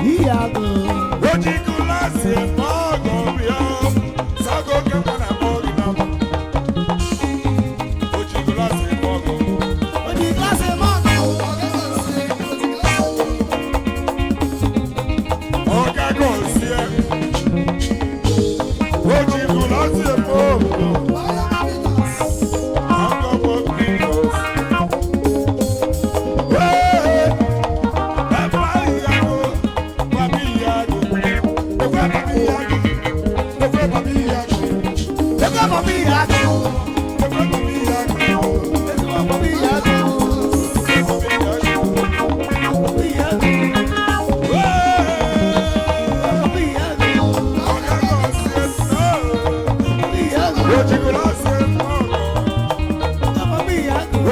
Ihe agụ. Oji glasị mọgụ. Ebe mọmị ihe agụ. Ebe mọmị ihe agụ. Mọmị ihe agụ. Mọmị ihe agụ. Mọmị ihe agụ. Mọmị ihe agụ. Mọmị ihe agụ. Ebe mọmị ihe agụ.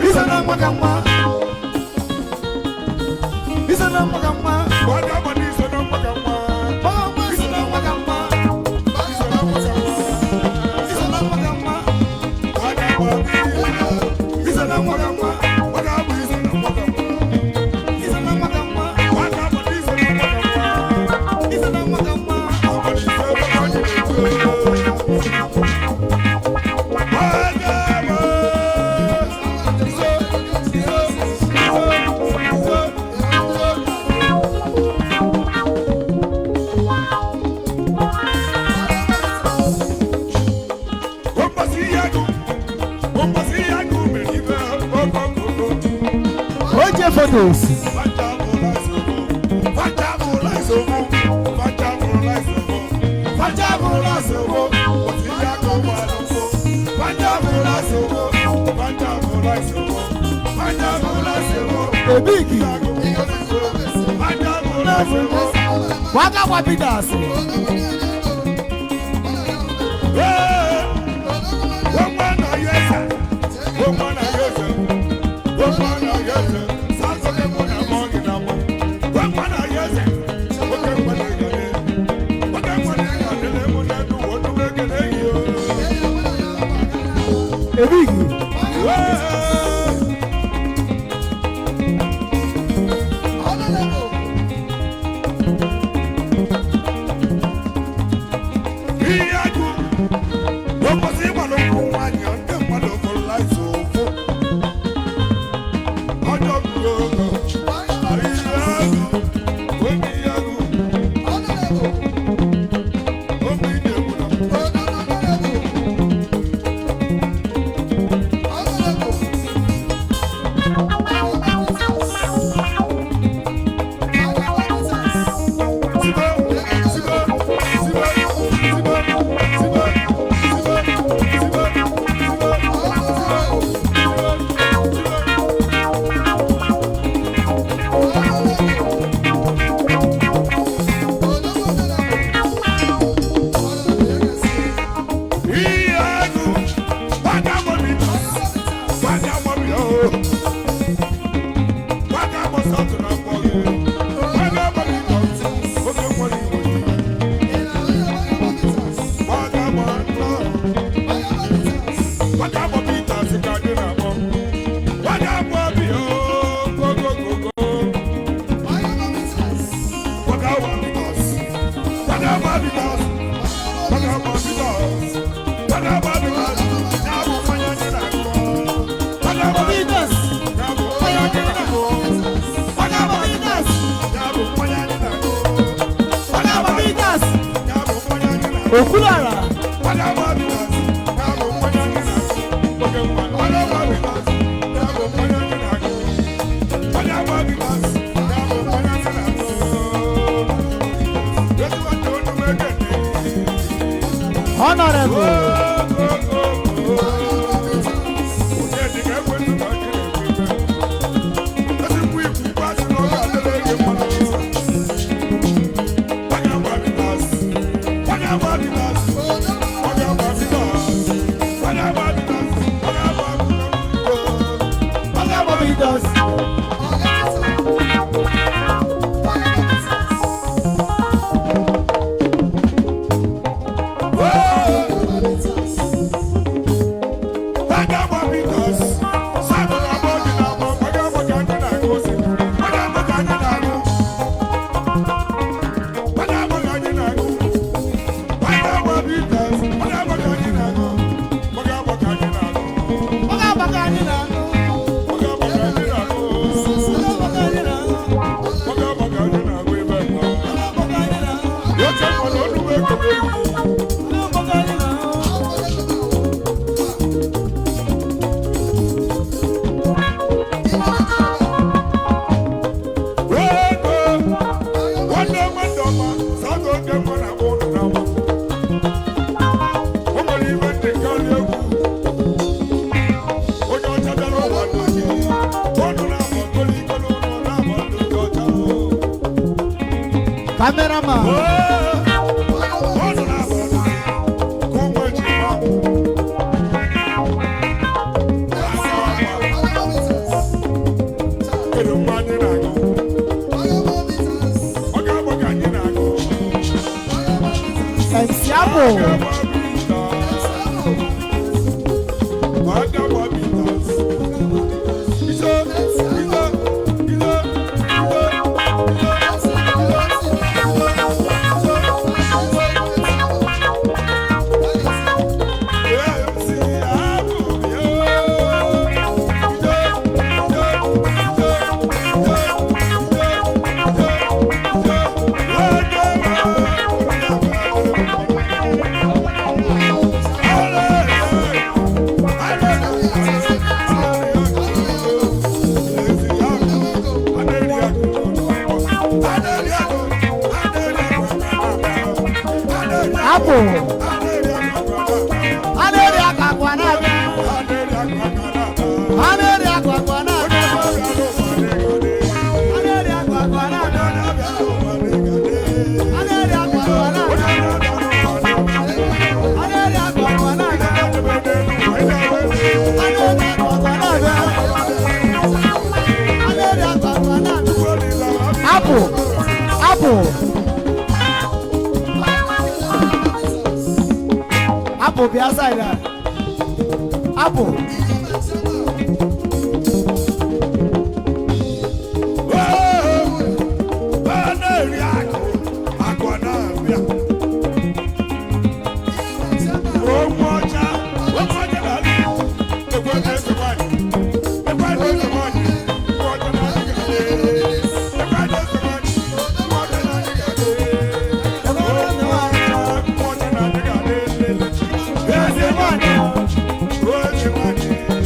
Iso na nwa ka nwa. Iso na nwa ka nwa. Ọma iso na nwa ka nwa. Iso na nwa ka nwa. Iso na nwa ka nwa. Iso na nwa ka nwa. Iso na nwa ka nwa. Oje photos. Ebigi. Waka wa Peters. Ebigi. Okulara. Honorable. Cameraman. MC Apple. Apple. Apple. Apple. Apple be outside there. Apple. Thank you.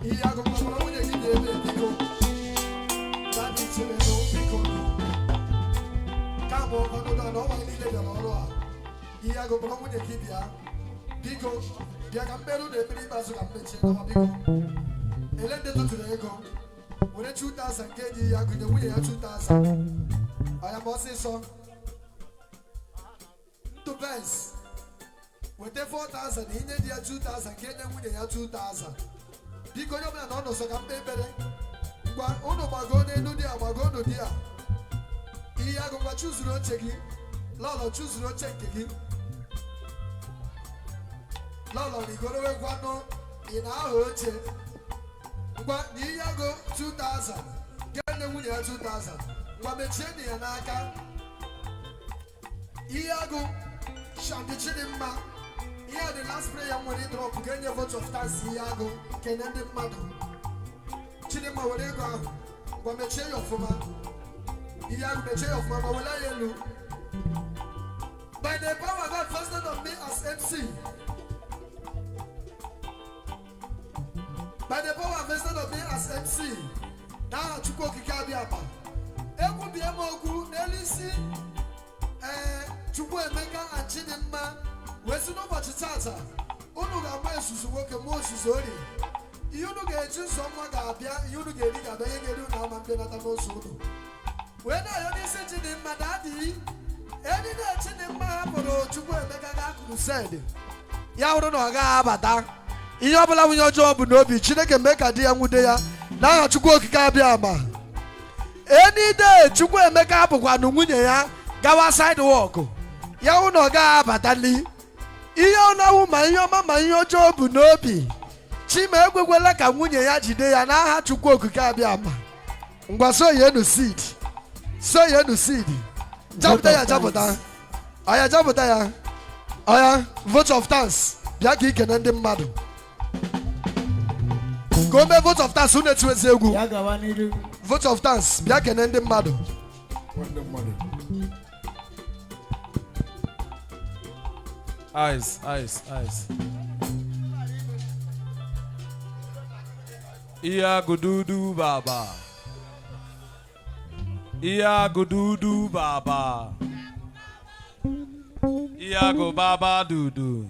Ihe agụ kpọrọ nwunye gị na-ebe, biko. Daddy Chinelo, biko. Kamụ ọnọdụ a na ọnwa niile bịara ọrụ a. Ihe agụ kpọrọ nwunye gị bịa. Biko, bịa ka mmerụ na ekpere ikpeazụ ka mmechie nawa, biko. Ele ndị tụtụrụ ego. Were 2000 nke ji ya gụnye nwunye ya 2000. Ọya ma ọsịsọ. Ndụ Benz. Weta 4000 inye di ya 2000 ka enye nwunye ya 2000. Biko, onye ọbụla na ọ nọ nso ka mkpe ekpere. Ngwa, unu gbagoo n'elu di ya, gbagoo unu di ya. Ihe agụ, ngwa, chụzuru oche gị. Lọlọ, chụzuru oche nke gị. Lọlọ, rigorowekwanụ, ị na-ahụ oche. Ngwa, na ihe agụ 2000 ka enye nwunye ya 2000. Ngwa, mechie na ya n'aka. Ihe agụ Shandi Chidimma, ihe a the last prayer m nwere drop ga-enye vote of thanks. Ihe agụ, kene ndị mmadụ. Chidimma, were ego ahụ. Ngwa, mechie ya ọfụma. Ihe agụ, mechie ya ọfụma ma were ya elu. By the power God vested on me as MC, by the power vested on me as MC, n'aha Chukwu Okike Abịama, ekwubie m okwu n'elu isi ee Chukwuemeka na Chidimma wee sị n'ụbọchị tata, unu ga-agba esusu nwoke mụọ osusu orie. Ihe unu ga-eji nsọ nwa ga-abịa, ihe unu ga-eri ga-abịa, ihe ga-eri unu ama mbịanata n'ụzọ unu. Wee na-ayọ n'isi Chidimma, daddy, enyi Chidimma hapụrụ Chukwuemeka gaa crusade, ya hụrụ na ọ gaghị abata, ihe ọbụla nwunye ọjọọ bụ n'obi, Chineke mee ka di ya nwude ya n'aha Chukwu Okike Abịa ama. Enide Chukwuemeka bụkwanụ nwunye ya gawa sidewalk, ya hụ na ọ gaghị abatali, ihe ọ na-awụ ma ihe ọma ma ihe ọjọọ bụ n'obi, Chima ekwekwela ka nwunye ya jide ya n'aha Chukwu Okike Abịa ama. Ngwa, soyenu seed, soyenu seed. Japụta ya, japụta ọya, japụta ya ọya. Vote of thanks, bịa ka ikene ndị mmadụ ka o mee vote of thanks. Unu etiwezi egwu. Ya gawa n'iru. Vote of thanks, bịa kene ndị mmadụ. Nwanne mmadụ. Ice, ice, ice. Ihe agụdudu baba. Ihe agụdudu baba. Ihe agụ baba dudu.